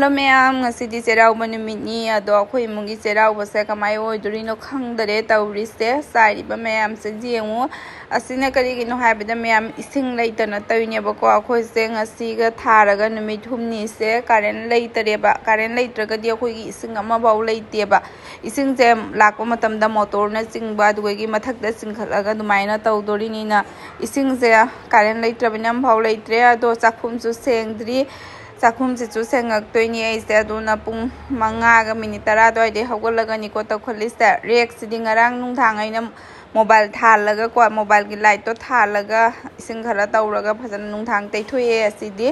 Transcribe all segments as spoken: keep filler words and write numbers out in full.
Hello ꯃꯌꯥꯝ, ꯉꯁꯤꯗꯤ ꯆꯩꯔꯥꯎꯕ ꯅꯨꯃꯤꯠꯅꯤ꯫ ꯑꯗꯣ ꯑꯩꯈꯣꯏ ꯏꯃꯨꯡꯒꯤ ꯆꯩꯔꯥꯎꯕꯁꯦ ꯀꯃꯥꯏ ꯑꯣꯏꯗꯣꯔꯤꯅꯣ ꯈꯪꯗꯔꯦ ꯇꯧꯔꯤꯁꯦ꯫ ꯆꯥꯏꯔꯤꯕ ꯃꯌꯥꯝꯁꯦ ꯌꯦꯡꯉꯨ꯫ ꯑꯁꯤꯅ ꯀꯔꯤꯒꯤꯅꯣ ꯍꯥꯏꯕꯗ, ꯃꯌꯥꯝ ꯏꯁꯤꯡ ꯂꯩꯇꯅ ꯇꯧꯔꯤꯅꯦꯕꯀꯣ꯫ ꯑꯩꯈꯣꯏꯁꯦ ꯉꯁꯤꯒ ꯊꯥꯔꯒ ꯅꯨꯃꯤꯠ ꯍꯨꯝꯅꯤꯁꯦ ꯀꯔꯦꯟ ꯂꯩꯇꯔꯦꯕ꯫ ꯀꯔꯦꯟ ꯂꯩꯇ꯭ꯔꯒꯗꯤ ꯑꯩꯈꯣꯏꯒꯤ ꯏꯁꯤꯡ ꯑꯃꯐꯥꯎ ꯂꯩꯇꯦꯕ꯫ ꯏꯁꯤꯡꯁꯦ ꯂꯥꯛꯄ ꯃꯇꯝꯗ ꯃꯣꯇꯣꯔꯅ ꯆꯤꯡꯕ, ꯑꯗꯨꯗꯒꯤ ꯃꯊꯛꯇ ꯆꯤꯡꯈꯠꯂꯒ ꯑꯗꯨꯃꯥꯏꯅ ꯇꯧꯗꯣꯔꯤꯅꯤꯅ, ꯏꯁꯤꯡꯁꯦ ꯀꯔꯦꯟ ꯂꯩꯇ꯭ꯔꯕꯅꯤꯅ ꯑꯃꯐꯥꯎ ꯂꯩꯇ꯭ꯔꯦ꯫ ꯑꯗꯣ ꯆꯥꯛꯈꯨꯝꯁꯨ ꯁꯦꯡꯗ꯭ꯔꯤ꯫ ꯆꯥꯛꯈꯨꯝꯁꯤꯁꯨ ꯁꯦꯡꯉꯛꯇꯣꯏꯅꯤ ꯑꯩꯁꯦ꯫ ꯑꯗꯨꯅ ꯄꯨꯡ ꯃꯉꯥꯒ ꯃꯤꯅꯤꯠ ꯇꯔꯥ ꯑꯗꯨꯋꯥꯏꯗꯩ ꯍꯧꯒꯠꯂꯒꯅꯤꯀꯣ ꯇꯧꯈꯠꯂꯤꯁꯦ꯫ ꯔꯦꯛꯁꯤꯗꯤ ꯉꯔꯥꯡ ꯅꯨꯡꯗꯥꯡ ꯑꯩꯅ ꯃꯣꯕꯥꯏꯜ ꯊꯥꯜꯂꯒꯀꯣ, ꯃꯣꯕꯥꯏꯜꯒꯤ ꯂꯥꯏꯠꯇꯣ ꯊꯥꯜꯂꯒ ꯏꯁꯤꯡ ꯈꯔ ꯇꯧꯔꯒ ꯐꯖꯅ ꯅꯨꯡꯗꯥꯡ ꯇꯩꯊꯣꯛꯑꯦ ꯑꯁꯤꯗꯤ꯫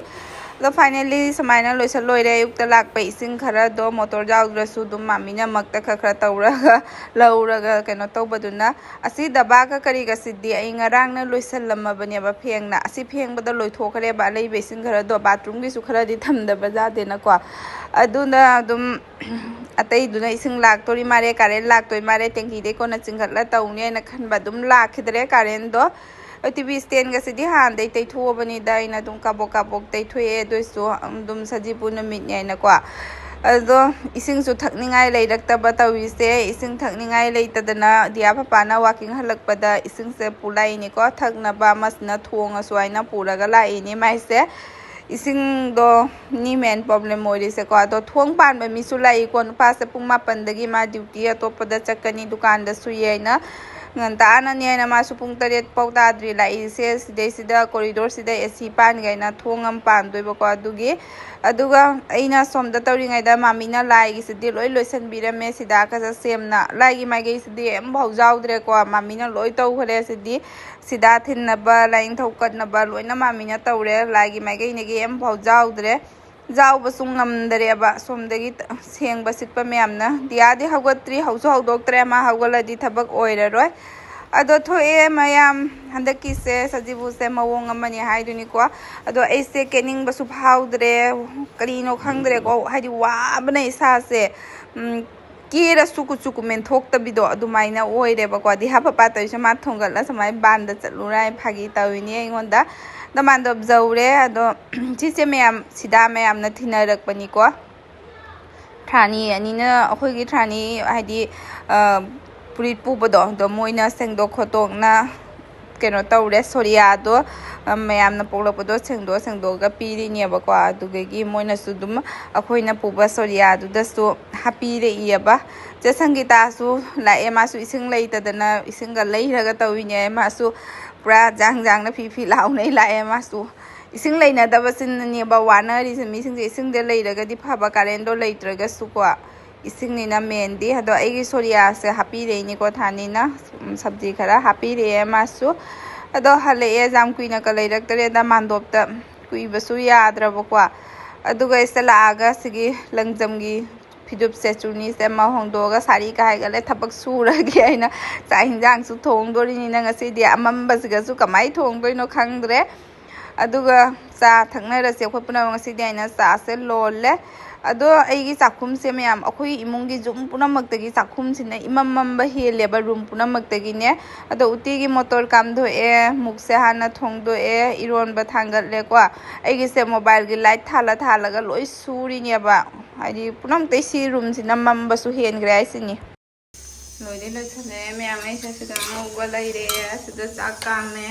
ꯑꯗꯣ finally ꯁꯨꯃꯥꯏꯅ ꯂꯣꯏꯁꯜ ꯂꯣꯏꯔꯦ꯫ ꯑꯌꯨꯛꯇ ꯂꯥꯛꯄ ꯏꯁꯤꯡ ꯈꯔꯗꯣ ꯃꯣꯇꯣꯔ ꯌꯥꯎꯗ꯭ꯔꯁꯨ ꯑꯗꯨꯝ ꯃꯥꯃꯤꯅ ꯃꯛꯇ ꯈꯔ ꯈꯔ ꯇꯧꯔꯒ ꯂꯧꯔꯒ ꯀꯩꯅꯣ ꯇꯧꯕꯗꯨꯅ, ꯑꯁꯤ ꯗꯕꯥꯒ ꯀꯔꯤꯒꯁꯤꯗꯤ ꯑꯩ ꯉꯔꯥꯡꯅ ꯂꯣꯏꯁꯜꯂꯝꯃꯕꯅꯦꯕ ꯐꯦꯡꯅ꯫ ꯑꯁꯤ ꯐꯦꯡꯕꯗ ꯂꯣꯏꯊꯣꯛꯈ꯭ꯔꯦꯕ ꯑꯂꯩꯕ ꯏꯁꯤꯡ ꯈꯔꯗꯣ, ꯕꯥꯠꯔꯨꯝꯒꯤꯁꯨ ꯈꯔꯗꯤ ꯊꯝꯗꯕ ꯌꯥꯗꯦꯅꯀꯣ꯫ ꯑꯗꯨꯅ ꯑꯗꯨꯝ ꯑꯇꯩꯗꯨꯅ ꯏꯁꯤꯡ ꯂꯥꯛꯇꯣꯔꯤ ꯃꯥꯜꯂꯦ, ꯀꯔꯦꯟ ꯂꯥꯛꯇꯣꯔꯤ ꯃꯥꯜꯂꯦ, ꯇꯦꯡꯀꯤꯗꯩ ꯀꯣꯟꯅ ꯆꯤꯡꯈꯠꯂ ꯇꯧꯅꯤ ꯍꯥꯏꯅ ꯈꯟꯕ, ꯑꯗꯨꯝ ꯂꯥꯛꯈꯤꯗ꯭ꯔꯦ ꯀꯔꯦꯟꯗꯣ꯫ ꯇꯤ ꯚꯤ ꯏꯁꯇꯦꯟꯒꯁꯤꯗꯤ ꯍꯥꯟꯅꯗꯩ ꯇꯩꯊꯣꯛꯑꯕꯅꯤꯗ, ꯑꯩꯅ ꯑꯗꯨꯝ ꯀꯥꯕꯣꯛ ꯀꯥꯕꯣꯛ ꯇꯩꯊꯣꯛꯑꯦ꯫ ꯑꯗꯨꯏꯁꯨ ꯑꯗꯨꯝ ꯁꯖꯤꯕꯨ ꯅꯨꯃꯤꯠꯅꯦ ꯍꯥꯏꯅꯀꯣ꯫ ꯑꯗꯣ ꯏꯁꯤꯡꯁꯨ ꯊꯛꯅꯤꯡꯉꯥꯏ ꯂꯩꯔꯛꯇꯕ ꯇꯧꯔꯤꯁꯦ꯫ ꯏꯁꯤꯡ ꯊꯛꯅꯤꯡꯉꯥꯏ ꯂꯩꯇꯗꯅ ꯗꯤꯌꯥ ꯄꯄꯥꯅ ꯋꯥꯀꯤꯡ ꯍꯜꯂꯛꯄꯗ ꯏꯁꯤꯡꯁꯦ ꯄꯨ ꯂꯥꯛꯏꯅꯤꯀꯣ, ꯊꯛꯅꯕ꯫ ꯑꯃꯁꯤꯅ ꯊꯣꯡꯉꯁꯨ ꯍꯥꯏꯅ ꯄꯨꯔꯒ ꯂꯥꯛꯏꯅꯤ ꯃꯥꯏꯁꯦ꯫ ꯏꯁꯤꯡꯗꯣ ꯅꯤ main problem ꯑꯣꯏꯔꯤꯁꯦꯀꯣ꯫ ꯑꯗꯣ ꯊꯣꯡ ꯄꯥꯟꯕ ꯃꯤꯁꯨ ꯂꯥꯛꯏꯀꯣ꯫ ꯅꯨꯄꯥꯁꯦ ꯄꯨꯡ ꯃꯥꯄꯟꯗꯒꯤ ꯃꯥ duty ꯑꯇꯣꯞꯄꯗ ꯆꯠꯀꯅꯤ, ꯗꯨꯀꯥꯟꯗꯁꯨ ꯌꯦ ꯍꯥꯏꯅ ꯉꯟꯇꯥꯅꯅꯦ ꯍꯥꯏꯅ, ꯃꯥꯁꯨ ꯄꯨꯡ ꯇꯔꯦꯠ ꯐꯥꯎ ꯇꯥꯗ꯭ꯔꯤ ꯂꯥꯛꯏꯁꯦ꯫ ꯁꯤꯗꯩꯁꯤꯗ corridor ꯁꯤꯗ AC ꯄꯥꯟꯒꯦ ꯍꯥꯏꯅ ꯊꯣꯡ ꯑꯃ ꯄꯥꯟꯗꯣꯏꯕꯀꯣ꯫ ꯑꯗꯨꯒꯤ, ꯑꯗꯨꯒ ꯑꯩꯅ ꯁꯣꯝꯗ ꯇꯧꯔꯤꯉꯩꯗ ꯃꯥꯃꯤꯅ ꯂꯥꯏꯒꯤꯁꯤꯗꯤ ꯂꯣꯏ ꯂꯣꯏꯁꯟꯕꯤꯔꯝꯃꯦ꯫ ꯁꯤꯗꯥ ꯈꯖ ꯁꯦꯝꯅ ꯂꯥꯏꯒꯤ ꯃꯥꯏꯀꯩꯁꯤꯗꯤ ꯑꯝꯐꯥꯎ ꯌꯥꯎꯗ꯭ꯔꯦꯀꯣ, ꯃꯥꯃꯤꯅ ꯂꯣꯏ ꯇꯧꯈ꯭ꯔꯦ꯫ ꯁꯤꯗꯤ ꯁꯤꯗꯥ ꯊꯤꯟꯅꯕ, ꯂꯥꯏꯅꯤꯡꯊꯧ ꯀꯠꯅꯕ ꯂꯣꯏꯅ ꯃꯥꯃꯤꯅ ꯇꯧꯔꯦ꯫ ꯂꯥꯏꯒꯤ ꯃꯥꯏꯀꯩꯅꯒꯤ ꯑꯝꯐꯥꯎ ꯌꯥꯎꯗ꯭ꯔꯦ꯫ ꯌꯥꯎꯕꯁꯨ ꯉꯝꯗꯔꯦꯕ ꯁꯣꯝꯗꯒꯤ ꯇ-, ꯁꯦꯡꯕ ꯁꯤꯠꯄ ꯃꯌꯥꯝꯅ꯫ ꯗꯤꯌꯥꯗꯤ ꯍꯧꯒꯠꯇ꯭ꯔꯤ, ꯍꯧꯁꯨ ꯍꯧꯗꯣꯛꯇ꯭ꯔꯦ, ꯃꯥ ꯍꯧꯒꯠꯂꯗꯤ ꯊꯕꯛ ꯑꯣꯏꯔꯔꯣꯏ꯫ ꯑꯗꯣ ꯊꯣꯛꯑꯦ ꯃꯌꯥꯝ, ꯍꯟꯗꯛꯀꯤꯁꯦ ꯁꯖꯤꯕꯨꯁꯦ ꯃꯑꯣꯡ ꯑꯃꯅꯤ ꯍꯥꯏꯗꯨꯅꯤꯀꯣ꯫ ꯑꯗꯣ ꯑꯩꯁꯦ ꯀꯦꯅꯤꯡꯕꯁꯨ ꯐꯥꯎꯗ꯭ꯔꯦ, ꯀꯔꯤꯅꯣ ꯈꯪꯗ꯭ꯔꯦꯀꯣ, ꯍꯥꯏꯗꯤ ꯋꯥꯕꯅ ꯏꯁꯥꯁꯦ꯫ ꯎꯝ, ꯀꯦꯔꯁꯨ ꯀꯨꯆꯨ ꯀꯨꯃꯦꯟ ꯊꯣꯛꯇꯕꯤꯗꯣ ꯑꯗꯨꯃꯥꯏꯅ ꯑꯣꯏꯔꯦꯕꯀꯣ꯫ ꯗꯤꯍꯥ ꯄꯄꯥ ꯇꯧꯔꯤꯁꯦ ꯃꯥ ꯊꯣꯡꯒꯠꯂ ꯁꯨꯃꯥꯏꯅ ꯕꯥꯟꯗ ꯆꯠꯂꯨꯔꯥꯏ ꯐꯥꯒꯤ ꯇꯧꯔꯤꯅꯦ ꯑꯩꯉꯣꯟꯗ꯫ ꯗꯃꯥꯟꯗꯣꯞ ꯌꯧꯔꯦ꯫ ꯑꯗꯣ ꯁꯤꯁꯦ ꯃꯌꯥꯝ ꯁꯤꯗ ꯃꯌꯥꯝꯅ ꯊꯤꯅꯔꯛꯄꯅꯤꯀꯣ꯫ ꯊ꯭ꯔꯥꯅꯤ ꯑꯅꯤꯅ ꯑꯩꯈꯣꯏꯒꯤ ꯊ꯭ꯔꯥꯅꯤ ꯍꯥꯏꯗꯤ ꯐꯨꯔꯤꯠ ꯄꯨꯕꯗꯣ ꯑꯗꯣ ꯃꯣꯏꯅ ꯁꯦꯡꯗꯣꯛ ꯈꯣꯠꯇꯣꯛꯅ ꯀꯩꯅꯣ ꯇꯧꯔꯦ꯫ ꯁꯣꯔꯤꯌꯥꯗꯣ ꯃꯌꯥꯝꯅ ꯄꯣꯛꯂꯛꯄꯗꯣ ꯁꯦꯡꯗꯣꯛ ꯁꯦꯡꯗꯣꯛꯑꯒ ꯄꯤꯔꯤꯅꯦꯕꯀꯣ꯫ ꯑꯗꯨꯗꯒꯤ ꯃꯣꯏꯅꯁꯨ ꯑꯗꯨꯝ ꯑꯩꯈꯣꯏꯅ ꯄꯨꯕ ꯁꯣꯔꯤꯌꯥꯗꯨꯗꯁꯨ ꯍꯥꯞꯄꯤꯔꯛꯏꯑꯕ꯫ ꯆꯦ ꯁꯪꯒꯤꯇꯥꯁꯨ ꯂꯥꯛꯑꯦ꯫ ꯃꯥꯁꯨ ꯏꯁꯤꯡ ꯂꯩꯇꯗꯅ ꯏꯁꯤꯡꯒ ꯂꯩꯔꯒ ꯇꯧꯔꯤꯅꯦ꯫ ꯃꯥꯁꯨ ꯄꯨꯔꯥ ꯖꯥꯡ ꯖꯥꯡꯅ ꯐꯤ ꯐꯤ ꯂꯥꯎꯅꯩ ꯂꯥꯛꯑꯦ꯫ ꯃꯥꯁꯨ ꯏꯁꯤꯡ ꯂꯩꯅꯗꯕꯁꯤꯅꯅꯦꯕ ꯋꯥꯅꯔꯤꯁꯦ꯫ ꯃꯤꯁꯤꯡꯁꯦ ꯏꯁꯤꯡꯁꯦ ꯂꯩꯔꯒꯗꯤ ꯐꯕ, ꯀꯔꯦꯟꯗꯣ ꯂꯩꯇ꯭ꯔꯒꯁꯨꯀꯣ꯫ ꯏꯁꯤꯡꯅꯤꯅ ꯃꯦꯟꯗꯤ꯫ ꯑꯗꯣ ꯑꯩꯒꯤ ꯁꯣꯔꯤꯌꯥꯁꯦ ꯍꯥꯞꯄꯤꯔꯛꯏꯅꯤꯀꯣ ꯊꯥꯅꯤꯅ꯫ ꯎꯝ, ꯁꯕꯖꯤ ꯈꯔ ꯍꯥꯞꯄꯤꯔꯛꯑꯦ ꯃꯥꯁꯨ꯫ ꯑꯗꯣ ꯍꯜꯂꯛꯑꯦ, ꯌꯥꯝ ꯀꯨꯏꯅꯒ ꯂꯩꯔꯛꯇ꯭ꯔꯦꯗ ꯃꯥꯟꯗꯣꯞꯇ꯫ ꯀꯨꯏꯕꯁꯨ ꯌꯥꯗ꯭ꯔꯕꯀꯣ꯫ ꯑꯗꯨꯒ ꯑꯩꯁꯦ ꯂꯥꯛꯑꯒ ꯁꯤꯒꯤ ꯂꯪꯖꯝꯒꯤ ꯐꯤꯖꯨꯞꯁꯦ, ꯆꯨꯅꯤꯁꯦ ꯑꯃ ꯍꯣꯡꯗꯣꯛꯑꯒ ꯁꯥꯔꯤ ꯀꯥꯏꯒꯠꯂꯦ꯫ ꯊꯕꯛ ꯁꯨꯔꯒꯦ ꯍꯥꯏꯅ ꯆꯥꯛ ꯍꯤꯟꯖꯥꯡꯁꯨ ꯊꯣꯡꯗꯣꯔꯤꯅꯤꯅ ꯉꯁꯤꯗꯤ ꯑꯃꯝꯕꯁꯤꯒꯁꯨ ꯀꯃꯥꯏꯅ ꯊꯣꯡꯗꯣꯏꯅꯣ ꯈꯪꯗ꯭ꯔꯦ꯫ ꯑꯗꯨꯒ ꯆꯥ ꯊꯛꯅꯔꯁꯦ ꯑꯩꯈꯣꯏ ꯄꯨꯝꯅꯃꯛ ꯉꯁꯤꯗꯤ ꯍꯥꯏꯅ ꯆꯥꯁꯦ ꯂꯣꯜꯂꯦ꯫ ꯑꯗꯣ ꯑꯩꯒꯤ ꯆꯥꯛꯈꯨꯝꯁꯦ ꯃꯌꯥꯝ, ꯑꯩꯈꯣꯏ ꯏꯃꯨꯡꯒꯤ ꯌꯨꯝ ꯄꯨꯝꯅꯃꯛꯇꯒꯤ ꯆꯥꯛꯈꯨꯝꯁꯤꯅ ꯏꯃꯝ ꯃꯝꯕ ꯍꯦꯜꯂꯦꯕ, ꯔꯨꯝ ꯄꯨꯝꯅꯃꯛꯇꯒꯤꯅꯦ꯫ ꯑꯗꯣ ꯎꯇꯤꯒꯤ ꯃꯣꯇꯣꯔ ꯀꯥꯝꯊꯣꯛꯑꯦ, ꯃꯨꯛꯁꯦ ꯍꯥꯟꯅ ꯊꯣꯡꯗꯣꯛꯑꯦ, ꯏꯔꯣꯟꯕ ꯊꯥꯡꯒꯠꯂꯦꯀꯣ꯫ ꯑꯩꯒꯤꯁꯦ ꯃꯣꯕꯥꯏꯜꯒꯤ ꯂꯥꯏꯠ ꯊꯥꯜꯂ ꯊꯥꯜꯂꯒ ꯂꯣꯏ ꯁꯨꯔꯤꯅꯦꯕ꯫ ꯍꯥꯏꯗꯤ ꯄꯨꯝꯅꯃꯛꯇꯩ ꯁꯤ ꯔꯨꯝꯁꯤꯅ ꯃꯝꯕꯁꯨ ꯍꯦꯟꯈ꯭ꯔꯦ ꯍꯥꯏꯁꯤꯅꯤ꯫ ꯂꯣꯏꯗꯤ ꯂꯣꯏꯁꯜꯂꯦ ꯃꯌꯥꯝ꯫ ꯑꯩꯁꯦ ꯁꯤꯗ ꯉꯧꯕ ꯂꯩꯔꯦ, ꯁꯤꯗ ꯆꯥꯛ ꯀꯥꯝꯃꯦ,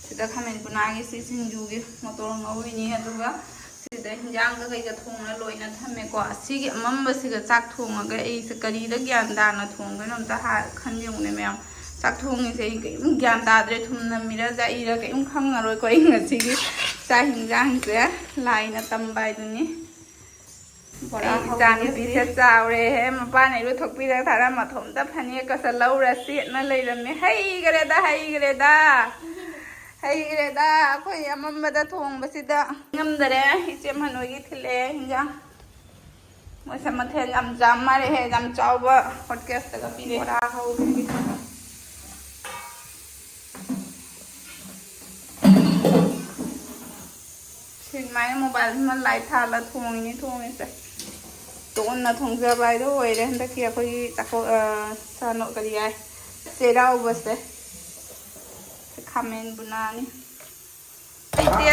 ꯁꯤꯗ ꯈꯥꯃꯦꯟ ꯄꯨꯅꯥꯒꯤ ꯁꯤ ꯁꯤꯡꯖꯨꯒꯤ ꯃꯣꯇꯣꯔ ꯉꯧꯔꯤꯅꯤ꯫ ꯑꯗꯨꯒ ꯁꯤꯗ ꯍꯤꯟꯖꯥꯡꯒ ꯀꯩꯒ ꯊꯣꯡꯅ ꯂꯣꯏꯅ ꯊꯝꯃꯦꯀꯣ꯫ ꯑꯁꯤꯒꯤ ꯑꯃꯝꯕꯁꯤꯒ ꯆꯥꯛ ꯊꯣꯡꯉꯒ ꯑꯩꯁꯦ ꯀꯔꯤꯗ ꯒ꯭ꯌꯥꯟ ꯇꯥꯅ ꯊꯣꯡꯗꯣꯏꯅꯣ ꯑꯝꯇ ꯍꯥ-, ꯈꯟ ꯌꯦꯡꯉꯨꯅꯦ ꯃꯌꯥꯝ꯫ ꯆꯥꯛ ꯊꯣꯡꯉꯤꯁꯦ ꯑꯩ ꯀꯔꯤꯝ ꯒ꯭ꯌꯥꯟ ꯇꯥꯗ꯭ꯔꯦ꯫ ꯊꯨꯝ ꯅꯝꯃꯤꯔ ꯖꯥꯛꯏꯔ ꯀꯔꯤꯝ ꯈꯪꯉꯔꯣꯏꯀꯣ꯫ ꯑꯩ ꯉꯁꯤꯒꯤ ꯆꯥꯛ ꯍꯤꯟꯖꯥꯡꯁꯦ ꯂꯥꯏꯅ ꯇꯝꯕ ꯍꯥꯏꯗꯨꯅꯤ꯫ ꯕꯣꯔꯥ ꯑꯩ ꯍꯧꯔꯤ ꯏꯆꯥꯅꯨꯄꯤꯁꯦ ꯍꯧꯖꯤꯛ꯫ ꯆꯥꯎꯔꯦꯍꯦ, ꯃꯄꯥꯅ ꯏꯔꯨꯊꯣꯛꯄꯤꯔꯒ ꯊꯥꯔꯝ ꯃꯊꯣꯝꯇ ꯐꯅꯦꯛꯀꯁꯦ ꯂꯧꯔ ꯁꯦꯠꯅ ꯂꯩꯔꯝꯃꯦ꯫ ꯍꯩꯈ꯭ꯔꯦꯗ, ꯍꯩꯈ꯭ꯔꯦꯗ, ꯍꯩꯈ꯭ꯔꯦꯗ꯫ ꯑꯩꯈꯣꯏ ꯑꯃꯝꯕꯗ ꯊꯣꯡꯕꯁꯤꯗ ꯉꯝꯗꯔꯦ꯫ ꯏꯆꯦ ꯃꯅꯣꯏꯒꯤ ꯊꯤꯜꯂꯛꯑꯦ ꯍꯤꯟꯖꯥꯡ꯫ ꯃꯣꯏꯁꯦ ꯃꯊꯦꯜ ꯌꯥꯝ ꯌꯥꯝ ꯃꯥꯜꯂꯦꯍꯦ, ꯌꯥꯝ ꯆꯥꯎꯕ ꯍꯣꯠ ꯀꯦꯁꯇꯒ ꯄꯤꯔꯦ꯫ ꯕꯣꯔꯥ ꯍꯧꯕꯒꯤ꯫ ꯁꯨꯃꯥꯏꯅ ꯃꯣꯕꯥꯏꯜꯁꯤꯃ ꯂꯥꯏꯠ ꯊꯥꯜꯂ ꯊꯣꯡꯉꯤꯅꯤ ꯊꯣꯡꯉꯤꯁꯦ꯫ ꯎꯟꯅ ꯊꯣꯡꯖꯕ ꯍꯥꯏꯗꯣ ꯑꯣꯏꯔꯦ ꯍꯟꯗꯛꯀꯤ ꯑꯩꯈꯣꯏꯒꯤ ꯆꯥꯛꯀꯧ-, ꯑ, ꯆꯥꯅꯣ-, ꯀꯔꯤ ꯍꯥꯏ, ꯆꯩꯔꯥꯎꯕꯁꯦ꯫ ꯈꯥꯃꯦꯟ ꯕꯨꯅꯥꯅꯤ꯫ ꯏꯇꯦ꯫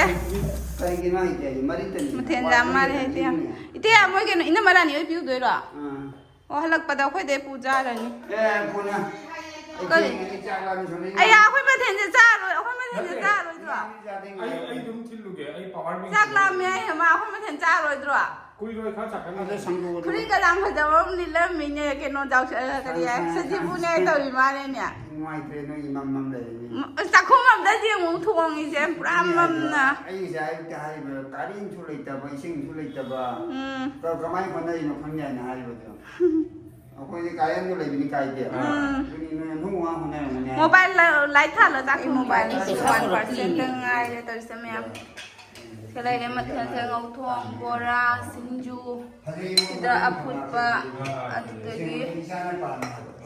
ꯀꯩꯒꯤꯅꯣ ꯍꯩꯇꯦ ꯍꯥꯏꯗꯤ ꯃꯔꯤꯇꯅꯤ꯫ ꯃꯊꯦꯜ ꯌꯥꯝ ꯃꯥꯜꯂꯦ ꯍꯩꯇꯦ ꯌꯥꯝ꯫ ꯏꯇꯦ, ꯃꯣꯏ ꯀꯩꯅꯣ, ꯏꯅꯝꯃ ꯔꯥꯅꯤ ꯍꯣꯏ ꯄꯤꯔꯨꯗꯣꯏꯔꯣ? ꯑꯥ꯫ ꯑꯣ, ꯍꯜꯂꯛꯄꯗ ꯑꯩꯈꯣꯏꯗꯩ ꯄꯨꯖꯔꯅꯤ꯫ ꯑꯦ, ꯄꯨꯅ꯫ ꯑꯩ ꯀꯔꯤ? ꯊꯦꯡꯉꯅꯤ, ꯆꯥꯛ ꯂꯥꯝꯃꯤ ꯁꯣꯝꯗ ꯑꯩ ꯏꯃꯥ-, ꯑꯩꯈꯣꯏ ꯃꯊꯦꯜꯁꯦ ꯆꯥꯔꯣꯏ, ꯑꯩꯈꯣꯏ ꯃꯊꯦꯜꯁꯦ ꯅꯠꯇꯦ꯫ ꯆꯥꯔꯣꯏꯗ꯭ꯔꯣ? ꯏꯃꯥ-, ꯏꯃꯥ ꯆꯥꯗꯦ ꯑꯩ, ꯉꯥꯏꯔꯦ꯫ ꯑꯩ ꯑꯗꯨꯝ ꯊꯤꯜꯂꯨꯒꯦ, ꯑꯩ power bank ꯆꯥꯛ ꯊꯤꯜꯂꯨꯒꯦ꯫ ꯂꯥꯝꯃꯦ ꯍꯥꯏ, ꯍꯦꯃꯥ, ꯑꯩꯈꯣꯏ ꯃꯊꯦꯜ ꯆꯥꯔꯣꯏꯗ꯭ꯔꯣ? ꯀꯨꯏꯔꯣꯏ, ꯈꯔ ꯆꯥꯛꯀꯅꯤ꯫ ꯑꯗ ꯁꯪꯒꯣꯝ ꯑꯗꯨꯝ ꯐꯨꯔꯤꯠ ꯀꯗꯥꯡ ꯐꯖꯕ ꯑꯃ ꯂꯤꯠꯂꯝꯃꯤꯅꯦ, ꯀꯩꯅꯣ, ꯖꯥꯎꯁ-, ꯑ, ꯀꯔꯤ ꯍꯥꯏ, ꯁꯪ-, ꯁꯪ-, ꯁꯖꯤꯕꯨꯅꯦ ꯁꯪ-, ꯇꯧꯔꯤ ꯃꯥꯜꯂꯦꯅꯦ꯫ ꯅꯨꯡꯉꯥꯏꯇ꯭ꯔꯦ, ꯅꯣꯏ ꯏꯃꯝ ꯃꯝ ꯂꯩꯔꯦꯅꯦ꯫ ꯎꯝ, ꯆꯥꯛꯈꯨꯝ ꯑꯝꯗꯗꯤ ꯑꯃꯨꯛ ꯊꯣꯡꯉꯤꯁꯦ, ꯄꯨꯔꯥ ꯑꯗꯨꯅꯦ ꯍꯥꯏꯁꯦ꯫ ꯃꯝꯅ꯫ ꯑꯩ ꯉꯁꯥꯏ ꯑꯌꯨꯛꯇ ꯍꯥꯏꯔꯤꯕ, ꯀꯔꯦꯟꯁꯨ ꯂꯩꯇꯕ, ꯏꯁꯤꯡꯁꯨ ꯂꯩꯇꯕ, ꯎꯝ꯫ ꯀ-, ꯀꯃꯥꯏꯅ ꯍꯣꯠꯅꯔꯤꯅꯣ ꯈꯪꯗꯦ ꯍꯥꯏꯅ ꯍꯥꯏꯔꯤꯕꯗꯣ꯫ ꯑꯩꯈꯣꯏꯗꯤ ꯀꯥꯔꯦꯟꯗꯣ ꯂꯩꯕꯗꯤ ꯀꯥꯏꯗꯦ꯫ ꯎꯝ꯫ ꯑꯗꯨꯅꯤ ꯅꯣꯏ ꯑꯅꯧꯕ ꯉꯥꯛ ꯍꯣꯠꯅꯔꯝꯒꯅꯤ ꯍꯥꯏ꯫ Mobile ꯂ-, light ꯊꯥꯜꯂ ꯆꯥꯛ ꯑꯩ ꯊꯣꯡꯉꯤ꯫ Mobile ꯁꯦ one percent ꯈꯛꯇ ꯉꯥꯏꯔꯦ ꯇꯧꯔꯤꯁꯦ ꯃꯌꯥꯝ꯫ ꯁꯤꯗ ꯂꯩꯔꯦ ꯃꯊꯦꯜꯁꯦ ꯉꯧꯊꯣꯡ, ꯕꯣꯔꯥ, ꯁꯤꯡꯖꯨ, ꯁꯤꯗ ꯑꯐꯨꯠꯄ, ꯑꯗꯨꯗꯒꯤ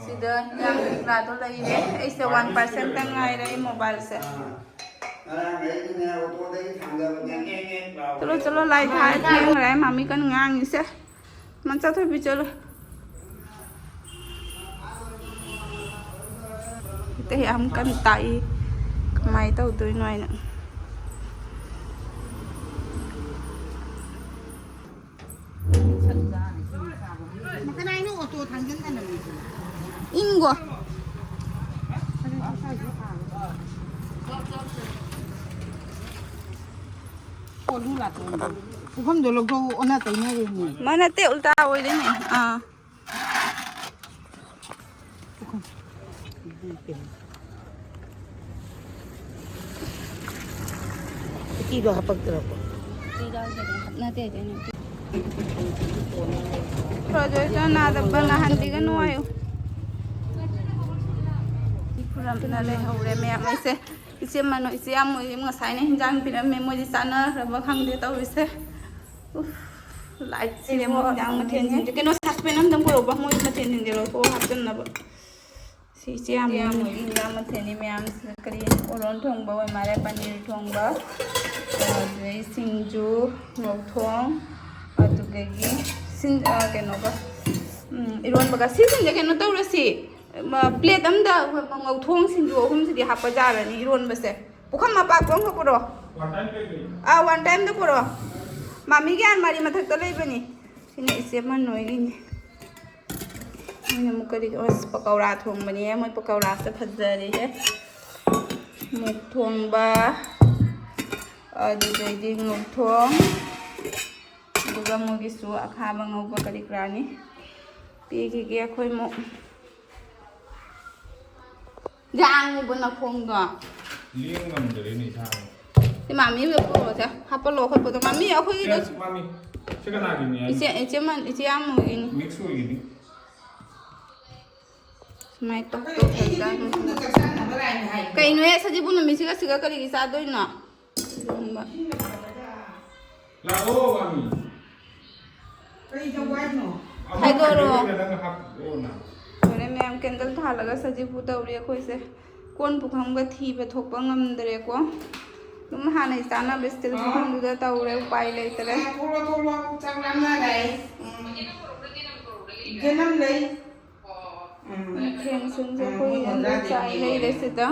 ꯁꯤꯗ ꯍꯤꯟꯖꯥꯡ ꯀꯩꯀꯥꯗꯣ ꯂꯩꯔꯦ꯫ ꯑꯩꯁꯦ one percent ꯇ ꯉꯥꯏꯔꯦ ꯑꯩ mobile ꯁꯦ꯫ ꯆꯠꯂꯣ, ꯆꯠꯂꯣ, light ꯊꯥꯔꯦ, ꯊꯦꯡꯈ꯭ꯔꯦ꯫ ꯃꯥꯃꯤ ꯀꯟꯅ ꯉꯥꯡꯉꯤꯁꯦ꯫ ꯃꯟ ꯆꯠꯊꯣꯛꯄꯤ ꯆꯠꯂꯣ꯫ ꯍꯦꯛꯇ ꯌꯥꯝ ꯀꯟꯅ ꯇꯥꯛꯏ꯫ ꯀꯃꯥꯏꯅ ꯇꯧꯗꯣꯏꯅꯣ ꯍꯥꯏꯅ꯫ ꯀꯅꯥꯏꯅꯣ ꯑꯣꯇꯣ ꯊꯥꯡꯖꯟꯗꯅ ꯂꯩꯗꯨꯅ? ꯏꯪꯒꯣ꯫ ꯀꯣꯜꯂꯨ ꯂꯥꯛꯄ ꯄꯨꯈꯝꯗꯣ ꯂꯧꯊꯣꯛꯎ, ꯑꯣꯟꯅ ꯇꯩꯅꯔꯦꯅꯦ꯫ ꯃꯥ ꯅꯠꯇꯦ, ꯎꯜꯇꯥ ꯑꯣꯏꯔꯦꯅꯦ꯫ ꯑꯥ꯫ ꯎꯇꯤꯗꯣ ꯍꯥꯄꯛꯇ꯭ꯔꯕꯣ? ꯎꯇꯤ ꯌꯥꯎꯗꯦꯗ, ꯍꯥꯞꯅꯗꯦꯗ ꯑꯩꯅ ꯎꯇꯤ꯫ ꯈꯔ ꯈꯔ ꯅꯥꯗꯕ ꯅꯥꯍꯟꯕꯤꯒꯅꯨ ꯍꯥꯏꯌꯨ꯫ ꯈꯨꯔꯝꯅ ꯂꯩꯍꯧꯔꯦ ꯃꯌꯥꯝ꯫ ꯑꯩꯁꯦ ꯏꯆꯦ ꯃꯅꯨ-, ꯏꯆꯦ ꯌꯥꯝ ꯃꯣꯏ ꯉꯁꯥꯏꯅ ꯍꯤꯟꯖꯥꯡ ꯄꯤꯔꯝꯃꯦ, ꯃꯣꯏꯗꯤ ꯆꯥꯅꯈ꯭ꯔꯕ ꯈꯪꯗꯦ ꯇꯧꯔꯤꯁꯦ꯫ ꯎꯐ, light ꯁꯤꯅꯦ ꯃꯣꯏ ꯍꯤꯟꯖꯥꯡ ꯃꯊꯦꯜꯁꯤꯡꯁꯦ꯫ ꯀꯩꯅꯣ, saucepan ꯑꯝꯇꯪ ꯄꯨꯔꯛꯎꯕ, ꯃꯣꯏ ꯃꯊꯦꯜꯁꯤꯡꯁꯦ ꯂꯧꯊꯣꯛꯑ ꯍꯥꯞꯆꯟꯅꯕ꯫ ꯁꯤ ꯏꯆꯦ ꯌꯥꯝ ꯏꯆꯦ ꯌꯥꯝ ꯃꯣꯏ ꯍꯤꯟꯖꯥꯡ ꯃꯊꯦꯜꯅꯤ ꯃꯌꯥꯝꯁꯤꯅ꯫ ꯀꯔꯤ, ꯑꯣꯂꯣꯟ ꯊꯣꯡꯕ ꯑꯣꯏ ꯃꯥꯜꯂꯦ, ꯄꯅꯤꯔ ꯊꯣꯡꯕ, ꯑꯗꯨꯗꯩ ꯁꯤꯡꯖꯨ, ꯉꯧꯊꯣꯡ, ꯑꯗꯨꯗꯒꯤ ꯁꯤꯟ ꯑ, ꯀꯩꯅꯣꯒ, ꯎꯝ, ꯏꯔꯣꯟꯕꯒ ꯁꯤꯁꯤꯡꯁꯦ ꯀꯩꯅꯣ ꯇꯧꯔꯁꯤ꯫ ꯃ, ꯄ꯭ꯂꯦꯠ ꯑꯝꯗ ꯉꯧꯊꯣꯡ ꯁꯤꯡꯖꯨ ꯑꯍꯨꯝꯁꯤꯗꯤ ꯍꯥꯞꯄ ꯌꯥꯔꯅꯤ ꯏꯔꯣꯟꯕꯁꯦ꯫ ꯄꯨꯈꯝ ꯃꯄꯥꯛꯄ ꯑꯃꯈꯛ ꯄꯨꯔꯛꯑꯣ꯫ ꯑꯥ, ꯋꯥꯟ ꯇꯥꯏꯝꯗ ꯄꯨꯔꯛꯑꯣ꯫ ꯃꯥꯃꯤꯒꯤ ꯑꯥꯜꯃꯥꯔꯤ ꯃꯊꯛꯇ ꯂꯩꯕꯅꯤ꯫ ꯁꯤꯅ ꯏꯆꯦ ꯃꯟ ꯍꯣꯏꯒꯤꯅꯤ꯫ ꯃꯣꯏꯅ ꯑꯃꯨꯛ ꯀꯔꯤ, ꯑꯁ, ꯄꯀꯧꯔꯥ ꯊꯣꯡꯕꯅꯦ꯫ ꯃꯣꯏ ꯄꯀꯧꯔꯥꯁꯦ ꯐꯖꯔꯦꯍꯦ꯫ ꯃꯨꯛ ꯊꯣꯡꯕ, ꯑꯗꯨꯗꯩꯗꯤ ꯉꯧꯊꯣꯡ, ꯑꯗꯨꯒ ꯃꯣꯏꯒꯤꯁꯨ ꯑꯈꯥꯕ ꯉꯧꯕ ꯀꯔꯤ ꯀꯔꯥꯅꯤ꯫ ꯄꯤꯈꯤꯒꯦ ꯑꯩꯈꯣꯏ ꯑꯃꯨꯛ꯫ ꯌꯥꯡꯉꯨꯕ ꯅꯈꯣꯡꯗꯣ꯫ ꯂꯦꯡ ꯉꯝꯗ꯭ꯔꯦꯅꯦ ꯏꯁꯥꯁꯦ꯫ ꯁꯤ ꯃꯥꯃꯤ ꯄꯨꯔꯛꯑꯣꯁꯦ꯫ ꯍꯥꯞꯄꯜꯂꯣ ꯈꯣꯠꯄꯗꯣ꯫ ꯃꯥꯃꯤ ꯑꯩꯈꯣꯏꯒꯤꯗꯣ꯫ ꯑꯦ, ꯃꯥꯃꯤ꯫ ꯁꯤ ꯀꯅꯥꯒꯤꯅꯤ ꯍꯥꯏꯅꯣ? ꯏꯆꯦ, ꯏꯆꯦ ꯃꯟ-, ꯏꯆꯦ ꯌꯥꯝꯃꯨꯒꯤꯅꯤ꯫ ꯃꯤꯛꯁ ꯑꯣꯏꯒꯅꯤ꯫ ꯁꯨꯃꯥꯏꯅ ꯇꯧ ꯇꯧ ꯇꯧ ꯆꯥꯗꯣꯏꯅꯤ꯫ ꯀꯩꯅꯣꯍꯦ, ꯁꯖꯤꯕꯨ ꯅꯨꯃꯤꯠꯁꯤꯒ ꯁꯤꯒ ꯀꯔꯤꯒꯤ ꯆꯥꯗꯣꯏꯅꯣ? ꯏꯔꯣꯟꯕ꯫ ꯂꯥꯛꯑꯣ, ꯃꯥꯃꯤ꯫ ꯀꯔꯤ ꯇꯧꯕ ꯍꯥꯏꯅꯣ? ꯍꯥꯏꯗꯣꯔꯣ? ꯅꯪ ꯍꯥꯞꯄꯛꯑꯣꯅ꯫ ꯂꯣꯏꯔꯦ ꯃꯌꯥꯝ, ꯀꯦꯟꯗꯜ ꯊꯥꯜꯂꯒ ꯁꯖꯤꯕꯨ ꯇꯧꯔꯤ ꯑꯩꯈꯣꯏꯁꯦ꯫ ꯀꯣꯟ ꯄꯨꯈꯝꯒ ꯊꯤꯕ ꯊꯣꯛꯄ ꯉꯝꯗ꯭ꯔꯦꯀꯣ꯫ ꯑꯗꯨꯝ ꯍꯥꯟꯅꯩ ꯆꯥꯅꯕ ꯏꯁꯇꯤꯜ ꯄꯨꯈꯝꯗꯨꯗ ꯇꯧꯔꯦ, ꯎꯄꯥꯏ ꯂꯩꯇ꯭ꯔꯦ꯫ ꯊꯣꯛꯂꯣ, ꯊꯣꯛꯂꯣ, ꯆꯥꯛ ꯂꯥꯝꯅꯔꯦ꯫ ꯎꯝ꯫ ꯌꯦꯅꯝ ꯂꯩ꯫ ꯎꯝ꯫ ꯃꯊꯦꯜ ꯁꯤꯡꯁꯦ ꯎꯝ, ꯑꯩꯈꯣꯏ ꯃꯣꯃꯣꯟ ꯌꯨꯝꯗ ꯆꯥꯗꯦ ꯆꯥꯏ ꯌꯦꯅꯝ꯫ ꯂꯩꯔꯦ ꯁꯤꯗ꯫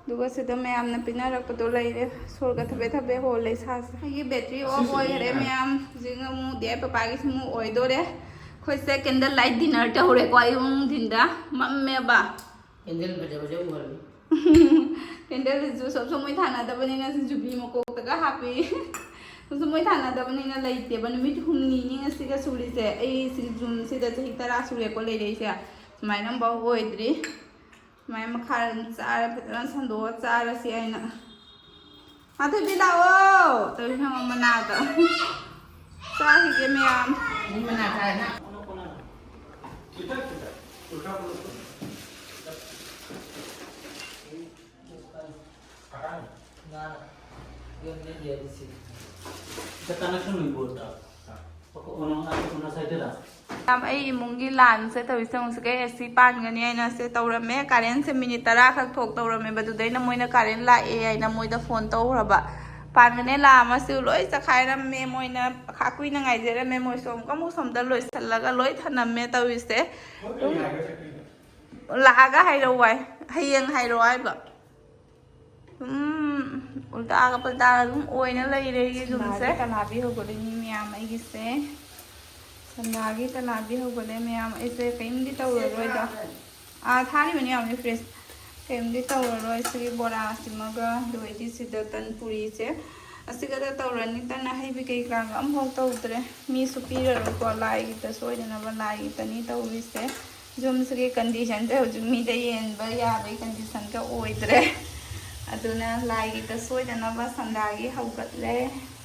ꯑꯗꯨꯒ ꯁꯤꯗ ꯃꯌꯥꯝꯅ ꯄꯤꯅꯔꯛꯄꯗꯣ ꯂꯩꯔꯦ꯫ ꯁꯣꯔꯒ ꯊꯕꯦ ꯊꯕꯦ ꯍꯣꯜꯂꯦ ꯏꯁꯥꯁꯦ꯫ ꯑꯩꯒꯤ ꯕꯦꯇ꯭ꯔꯤ ꯑꯣꯐ ꯑꯣꯏꯈ꯭ꯔꯦ ꯃꯌꯥꯝ꯫ ꯍꯧꯖꯤꯛ ꯑꯃꯨꯛ ꯗꯦ ꯄꯄꯥꯒꯤꯁꯨ ꯑꯃꯨꯛ ꯑꯣꯏꯗꯣꯔꯦ꯫ ꯑꯩꯈꯣꯏꯁꯦ ꯀꯦꯟꯗꯜ ꯂꯥꯏꯠ ꯗꯤꯅꯔ ꯇꯧꯔꯦꯀꯣ ꯑꯌꯨꯛ ꯅꯨꯡꯊꯤꯟꯗ꯫ ꯃꯝꯃꯦꯕ꯫ ꯀꯦꯟꯗꯜ ꯐꯖ ꯐꯖ ꯎꯍꯜꯂꯤ꯫ ꯀꯦꯟꯗꯜꯁꯤꯁꯨ ꯁꯣꯝ ꯁꯣꯝ ꯃꯣꯏ ꯊꯥꯅꯗꯕꯅꯤꯅ ꯌꯨꯕꯤ ꯃꯀꯣꯛꯇꯒ ꯍꯥꯞꯄꯤ꯫ ꯁꯣꯝ ꯁꯣꯝ ꯃꯣꯏ ꯊꯥꯅꯗꯕꯅꯤꯅ ꯂꯩꯇꯦꯕ꯫ ꯅꯨꯃꯤꯠ ꯍꯨꯝꯅꯤꯅꯤ ꯉꯁꯤꯒ ꯁꯨꯔꯤꯁꯦ꯫ ꯑꯩ ꯁꯤ ꯖꯨꯟꯁꯤꯗ ꯆꯍꯤ ꯇꯔꯥ ꯁꯨꯔꯦꯀꯣ ꯂꯩꯔꯛꯏꯁꯦ꯫ ꯁꯨꯃꯥꯏꯅ ꯑꯃꯐꯥꯎ ꯑꯣꯏꯗ꯭ꯔꯤ꯫ ꯁꯨꯃꯥꯏꯅ ꯃꯈꯥꯗ ꯑꯗꯨꯝ ꯆꯥꯔ ꯐꯖꯅ ꯁꯟꯗꯣꯛꯑ ꯆꯥꯔꯁꯤ ꯍꯥꯏꯅ꯫ ꯃꯥꯊꯣꯏꯕꯤ ꯂꯥꯛꯑꯣ꯫ ꯇꯧꯔꯤ ꯁꯪꯒꯣꯝ ꯃꯅꯥꯗ꯫ ꯆꯥꯈꯤꯒꯦ ꯃꯌꯥꯝ꯫ ꯃꯤ ꯃꯅꯥ ꯆꯥꯔꯦ ꯅꯪ꯫ ꯀꯅꯦꯛꯁꯟ ꯑꯣꯏꯕ ꯃꯌꯥꯝ, ꯑꯩ ꯏꯃꯨꯡꯒꯤ ꯂꯥꯟꯁꯦ ꯇꯧꯔꯤꯁꯦ ꯑꯃꯨꯛꯁꯨ ꯀꯩ ꯑꯦ ꯁꯤ ꯄꯥꯟꯒꯅꯤ ꯍꯥꯏꯅ ꯁꯦ ꯇꯧꯔꯝꯃꯦ꯫ ꯀꯥꯔꯦꯟꯁꯦ ꯃꯤꯅꯤꯠ ꯇꯔꯥ ꯈꯛ ꯊꯣꯛ ꯇꯧꯔꯝꯃꯦꯕ꯫ ꯑꯗꯨꯗꯩꯅ ꯃꯣꯏꯅ ꯀꯥꯔꯦꯟ ꯂꯥꯛꯑꯦ ꯍꯥꯏꯅ ꯃꯣꯏꯗ ꯐꯣꯟ ꯇꯧꯈ꯭ꯔꯕ꯫ ꯄꯥꯟꯒꯅꯦ ꯂꯥꯛꯑꯝꯃꯁꯨ ꯂꯣꯏ ꯆꯈꯥꯏꯔꯝꯃꯦ꯫ ꯃꯣꯏꯅ ꯈꯥ ꯀꯨꯏꯅ ꯉꯥꯏꯖꯔꯝꯃꯦ꯫ ꯃꯣꯏ ꯁꯣꯝꯒ ꯑꯃꯨꯛ ꯁꯣꯝꯗ ꯂꯣꯏꯁꯤꯜꯂꯒ ꯂꯣꯏ ꯊꯅꯝꯃꯦ ꯇꯧꯔꯤꯁꯦ꯫ ꯑꯗꯨꯝ ꯂꯥꯛꯑꯒ ꯍꯥꯏꯔꯛꯑꯣ ꯍꯥꯏ꯫ ꯍꯌꯦꯡ ꯍꯥꯏꯔꯛꯑꯣ ꯍꯥꯏꯕ꯫ ꯑꯗꯨꯝ ꯎꯜꯇꯥꯒ ꯄꯜꯇꯥꯒ ꯑꯗꯨꯝ ꯑꯣꯏꯅ ꯂꯩꯔꯦ ꯑꯩꯒꯤ ꯌꯨꯝꯁꯦ꯫ ꯁꯅꯥꯒꯤ ꯇꯂꯥꯕꯤ ꯍꯧꯒꯠꯂꯦ ꯃꯤ ꯃꯌꯥꯝ ꯑꯩꯒꯤꯁꯦ꯫ ꯁꯅꯥꯒꯤ ꯇꯂꯥꯕꯤ ꯍꯧꯒꯠꯂꯦ ꯃꯌꯥꯝ꯫ ꯑꯩꯁꯦ ꯀꯔꯤꯝꯗꯤ ꯇꯧꯔꯔꯣꯏꯗ꯫ ꯑꯥ, ꯊꯥꯔꯤꯕꯅꯤ ꯌꯥꯝꯅꯤ ꯐ꯭ꯔꯤꯖ꯫ ꯀꯔꯤꯝꯗꯤ ꯇꯧꯔꯔꯣꯏ꯫ ꯁꯤꯒꯤ ꯕꯣꯔꯥꯁꯤꯃꯒ, ꯑꯗꯨꯒ ꯑꯩꯗꯤ ꯁꯤꯗ ꯇꯟ ꯄꯨꯔꯤꯁꯦ ꯑꯁꯤꯒꯗ ꯇꯧꯔꯅꯤ꯫ ꯇꯟ ꯑꯍꯩꯕꯤ ꯀꯩ ꯀꯔꯥꯒ ꯑꯝꯐꯥꯎ ꯇꯧꯗ꯭ꯔꯦ꯫ ꯃꯤꯁꯨ ꯄꯤꯔꯔꯣꯏꯀꯣ, ꯂꯥꯏꯒꯤꯗ ꯁꯣꯏꯗꯅꯕ ꯂꯥꯏꯒꯤꯗꯅꯤ ꯇꯧꯔꯤꯁꯦ꯫ ꯌꯨꯝꯁꯤꯒꯤ ꯀꯟꯗꯤꯁꯟꯁꯦ ꯍꯧꯖꯤꯛ ꯃꯤꯗ ꯌꯦꯟꯕ ꯌꯥꯕꯒꯤ ꯀꯟꯗꯤꯁꯟꯒ ꯑꯣꯏꯗ꯭ꯔꯦ꯫ ꯑꯗꯨꯅ ꯂꯥꯏꯒꯤꯗ ꯁꯣꯏꯗꯅꯕ ꯁꯟꯗꯥꯒꯤ ꯍꯧꯒꯠꯂꯦ꯫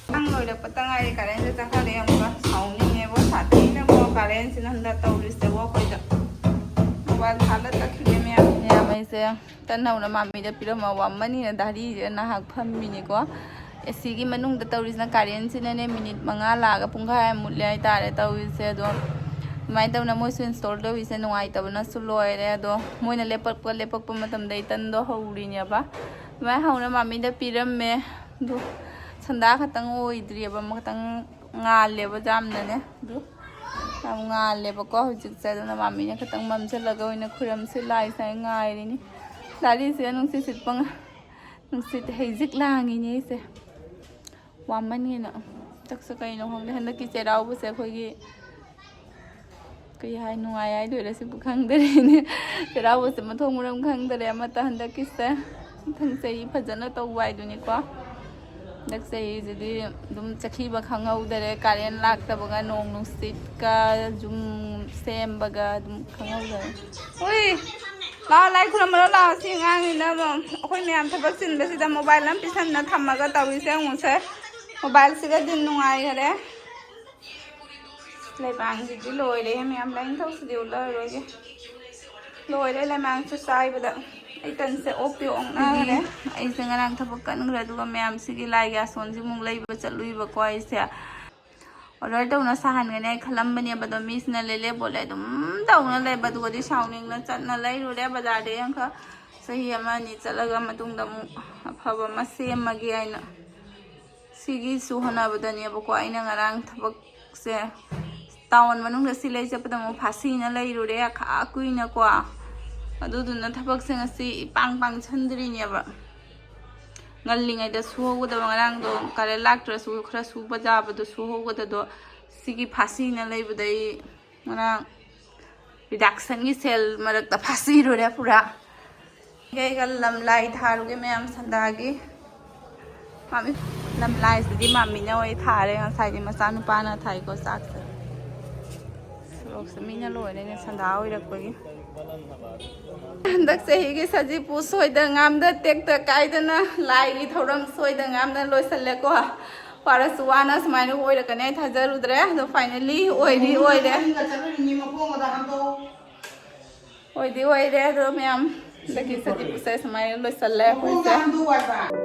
ꯑꯉꯥꯡ ꯂꯣꯏꯔꯛꯄꯇ ꯉꯥꯏꯔꯤ, ꯀꯔꯦꯟꯁꯦ ꯆꯠꯈ꯭ꯔꯦ ꯑꯃꯨꯛꯀ꯫ ꯁꯥꯎꯅꯤꯡꯉꯦꯕꯣ, ꯁꯥꯊꯤꯅꯀꯣ ꯀꯔꯦꯟꯁꯤꯅ ꯍꯟꯗꯛ ꯇꯧꯔꯤꯁꯦꯕꯣ ꯑꯩꯈꯣꯏꯗ꯫ ꯃꯣꯕꯥꯏꯜ ꯊꯥꯜꯂ ꯆꯠꯈꯤꯒꯦ ꯃꯌꯥꯝ꯫ ꯃꯌꯥꯝ ꯑꯩꯁꯦ ꯇꯟ ꯍꯧꯅ ꯃꯥꯃꯤꯗ ꯄꯤꯔꯝꯃ ꯋꯥꯃꯟꯅꯤꯅ ꯙꯥꯔꯤꯁꯦ ꯅꯍꯥꯛ ꯐꯝꯃꯤꯅꯤꯀꯣ꯫ ꯑꯦ ꯁꯤꯒꯤ ꯃꯅꯨꯡꯗ ꯇꯧꯔꯤꯁꯤꯅ ꯀꯔꯦꯟꯁꯤꯅꯅꯦ ꯃꯤꯅꯤꯠ ꯃꯉꯥ ꯂꯥꯛꯑꯒ ꯄꯨꯡꯈꯥꯏ ꯑꯃ ꯃꯨꯠꯂꯦ ꯍꯥꯏꯇꯥꯔꯦ ꯇꯧꯔꯤꯁꯦ꯫ ꯑꯗꯣ ꯑꯗꯨꯃꯥꯏꯅ ꯇꯧꯅ ꯃꯣꯏꯁꯨ ꯏꯟꯁꯇꯣꯜ ꯇꯧꯔꯤꯁꯦ ꯅꯨꯡꯉꯥꯏꯇꯕꯅꯁꯨ ꯂꯣꯏꯔꯦ꯫ ꯑꯗꯣ ꯃꯣꯏꯅ ꯂꯦꯞꯄꯛꯄ ꯂꯦꯞꯄꯛꯄ ꯃꯇꯝꯗ ꯑꯩ ꯇꯟꯗꯣ ꯍꯧꯔꯤꯅꯦꯕ꯫ ꯑꯗꯨꯃꯥꯏꯅ ꯍꯧꯅ ꯃꯥꯃꯤꯗ ꯄꯤꯔꯝꯃꯦ꯫ ꯑꯗꯣ ꯁꯟꯗꯥ ꯈꯛꯇꯪ ꯑꯣꯏꯗ꯭ꯔꯤꯑꯕ, ꯑꯃ ꯈꯛꯇꯪ ꯉꯥꯜꯂꯦꯕ ꯌꯥꯝꯅꯅꯦ꯫ ꯑꯗꯨ ꯌꯥꯝ ꯉꯥꯜꯂꯦꯕꯀꯣ ꯍꯧꯖꯤꯛꯁꯦ꯫ ꯑꯗꯨꯅ ꯃꯥꯃꯤꯅ ꯈꯛꯇꯪ ꯃꯝꯁꯤꯜꯂꯒ ꯑꯣꯏꯅ ꯈꯨꯔꯝꯁꯤ ꯂꯥꯏꯁꯦ ꯍꯥꯏꯅ ꯉꯥꯏꯔꯤꯅꯤ꯫ ꯂꯥꯏꯔꯤꯁꯤꯗ ꯅꯨꯡꯁꯤꯠ ꯁꯤꯠꯄ ꯉ-, ꯅꯨꯡꯁꯤꯠ ꯍꯩꯖꯤꯛ ꯂꯥꯡꯉꯤꯅꯦ ꯑꯩꯁꯦ꯫ ꯋꯥꯃꯟꯒꯤꯅ꯫ ꯍꯟꯗꯛꯁꯦ ꯀꯩꯅꯣ ꯈꯪꯗꯦ, ꯍꯟꯗꯛꯀꯤ ꯆꯩꯔꯥꯎꯕꯁꯦ ꯑꯩꯈꯣꯏꯒꯤ ꯀꯩ ꯍꯥꯏ, ꯅꯨꯡꯉꯥꯏ ꯍꯥꯏꯗꯣꯏꯔꯥ ꯁꯤꯕꯨ ꯈꯪꯗꯔꯦꯅꯦ꯫ ꯆꯩꯔꯥꯎꯕꯁꯦ ꯃꯊꯣꯡ ꯃꯔꯝ ꯈꯪꯗꯔꯦ ꯑꯃꯠꯇ ꯍꯟꯗꯛꯀꯤꯁꯦ꯫ ꯃꯊꯪ ꯆꯍꯤ ꯐꯖꯅ ꯇꯧꯕ ꯍꯥꯏꯗꯨꯅꯤꯀꯣ꯫ ꯍꯟꯗꯛ ꯆꯍꯤꯁꯤꯗꯤ ꯑꯗꯨꯝ ꯆꯈꯤꯕ ꯈꯪꯍꯧꯗꯔꯦ, ꯀꯥꯔꯦꯟ ꯂꯥꯛꯇꯕꯒ ꯅꯣꯡ ꯅꯨꯡꯁꯤꯠꯀ ꯌꯨꯝ ꯁꯦꯝꯕꯒ ꯑꯗꯨꯝ ꯈꯪꯍꯧꯗꯔꯦ꯫ ꯎꯏ, ꯂꯥꯛꯑꯣ, ꯂꯥꯏ ꯈꯨꯔꯝꯕꯔꯣ? ꯂꯥꯛꯑꯣ꯫ ꯁꯤ ꯑꯉꯥꯡꯅꯤꯅ ꯑꯃꯨꯛ ꯑꯩꯈꯣꯏ ꯃꯌꯥꯝ ꯊꯕꯛ ꯆꯤꯟꯕꯁꯤꯗ ꯃꯣꯕꯥꯏꯜ ꯑꯃ ꯄꯤꯁꯟꯅ ꯊꯝꯃꯒ ꯇꯧꯔꯤꯁꯦ ꯌꯦꯡꯉꯨꯁꯦ꯫ ꯃꯣꯕꯥꯏꯜꯁꯤꯒꯗꯤ ꯅꯨꯡꯉꯥꯏꯈꯔꯦ꯫ ꯂꯩꯕꯥꯛꯁꯤꯗꯤ ꯂꯣꯏꯔꯦ ꯃꯌꯥꯝ, ꯂꯥꯏꯅꯤꯡꯊꯧꯁꯤꯗꯤ ꯎꯠꯂꯔꯣꯏꯒꯦ꯫ ꯂꯣꯏꯔꯦ ꯂꯩꯃꯥꯡꯁꯨ ꯆꯥꯏꯕꯗ꯫ ꯑꯩ ꯇꯟꯁꯦ ꯑꯣꯛꯄꯤ ꯑꯣꯛꯅꯈ꯭ꯔꯦ꯫ ꯑꯩꯁꯦ ꯉꯔꯥꯡ ꯊꯕꯛ ꯀꯟꯈ꯭ꯔꯦ, ꯑꯗꯨꯒ ꯃꯌꯥꯝꯁꯤꯒꯤ ꯂꯥꯏꯒꯤ ꯑꯥꯁꯣꯟꯁꯤꯃꯨꯛ ꯂꯩꯕ ꯆꯠꯂꯨꯏꯕꯀꯣ ꯑꯩꯁꯦ꯫ ꯑꯣꯔꯗꯔ ꯇꯧꯅ ꯁꯥꯍꯟꯒꯅꯤ ꯑꯩ ꯈꯜꯂꯝꯕꯅꯦꯕ, ꯑꯗꯣ ꯃꯤꯁꯤꯅ ꯂꯦꯂꯦ ꯄꯣꯠꯂꯦ ꯑꯗꯨꯝ ꯇꯧꯅ ꯂꯩꯕ, ꯑꯗꯨꯒꯗꯤ ꯁꯥꯎꯅꯤꯡꯅ ꯆꯠꯅ ꯂꯩꯔꯨꯔꯦ ꯕꯖꯥꯔꯗꯒꯤ ꯑꯃꯈꯛ꯫ ꯆꯍꯤ ꯑꯃ ꯑꯅꯤ ꯆꯠꯂꯒ ꯃꯇꯨꯡꯗ ꯑꯃꯨꯛ ꯑꯐꯕ ꯑꯃ ꯁꯦꯝꯃꯒꯦ ꯍꯥꯏꯅ꯫ ꯁꯤꯒꯤꯁꯨ ꯍꯣꯠꯅꯕꯗꯅꯦꯕꯀꯣ, ꯑꯩꯅ ꯉꯔꯥꯡ ꯊꯕꯛꯁꯦ, ꯇꯥꯎꯟ ꯃꯅꯨꯡꯗ ꯁꯤ ꯂꯩ ꯆꯠꯄꯗ ꯑꯃꯨꯛ ꯐꯥꯁꯤꯅ ꯂꯩꯔꯨꯔꯦ, ꯈꯥ ꯀꯨꯏꯅꯀꯣ꯫ ꯑꯗꯨꯗꯨꯅ ꯊꯕꯛꯁꯦ ꯉꯁꯤ ꯏꯄꯥꯡ ꯄꯥꯡꯁꯟꯗ꯭ꯔꯤꯅꯦꯕ꯫ ꯉꯜꯂꯤꯉꯩꯗ ꯁꯨꯍꯧꯒꯗꯕ, ꯉꯔꯥꯡꯗꯣ ꯀꯔꯦꯟ ꯂꯥꯛꯇ꯭ꯔꯁꯨ ꯈꯔ ꯁꯨꯕ ꯌꯥꯕꯗꯣ ꯁꯨꯍꯧꯒꯗꯗꯣ, ꯁꯤꯒꯤ ꯐꯥꯁꯤꯅ ꯂꯩꯕꯗꯩ ꯉꯔꯥꯡ ꯔꯤꯗꯛꯁꯟꯒꯤ ꯁꯦꯜ ꯃꯔꯛꯇ ꯐꯥꯁꯤꯔꯨꯔꯦ ꯄꯨꯔꯥ꯫ ꯑꯩꯒ ꯂꯝꯂꯥꯏ ꯊꯥꯔꯨꯒꯦ ꯃꯌꯥꯝ ꯁꯟꯗꯥꯒꯤ꯫ ꯃꯥꯃꯤ, ꯂꯝꯂꯥꯏꯁꯤꯗꯤ ꯃꯥꯃꯤꯅ ꯑꯣꯏ ꯊꯥꯔꯦ, ꯉꯁꯥꯏꯗꯤ ꯃꯆꯥꯅꯨꯄꯥꯅ ꯊꯥꯏꯀꯣ ꯆꯥꯛꯁꯦ꯫ ꯁꯣꯔꯣꯛꯁꯦ ꯃꯤꯅ ꯂꯣꯏꯔꯦꯅꯦ ꯁꯟꯗꯥ ꯑꯣꯏꯔꯛꯄꯒꯤ꯫ ꯍꯟꯗꯛ ꯆꯍꯤꯒꯤ ꯁꯖꯤꯕꯨ ꯁꯣꯏꯗ ꯉꯥꯝꯗ ꯇꯦꯛꯇ ꯀꯥꯏꯗꯅ ꯂꯥꯏꯒꯤ ꯊꯧꯔꯝ ꯁꯣꯏꯗ ꯉꯥꯝꯗ ꯂꯣꯏꯁꯜꯂꯦꯀꯣ꯫ ꯋꯥꯔꯁꯨ ꯋꯥꯅ ꯁꯨꯃꯥꯏꯅ ꯑꯣꯏꯔꯛꯀꯅꯤ ꯍꯥꯏ ꯊꯥꯖꯔꯨꯗ꯭ꯔꯦ꯫ ꯑꯗꯣ finally ꯑꯣꯏꯗꯤ ꯑꯣꯏꯔꯦ꯫ ꯆꯠꯂꯨꯔꯤꯅꯤ ꯃꯈꯣꯡ ꯑꯗ ꯍꯥꯝꯗꯣꯛꯑꯣ꯫ ꯑꯣꯏꯗꯤ ꯑꯣꯏꯔꯦ꯫ ꯑꯗꯣ ꯃꯌꯥꯝ ꯍꯟꯗꯛꯀꯤ ꯁꯖꯤꯕꯨꯁꯦ ꯁꯨꯃꯥꯏꯅ ꯂꯣꯏꯁꯜꯂꯦ ꯑꯩꯈꯣꯏꯁꯦ꯫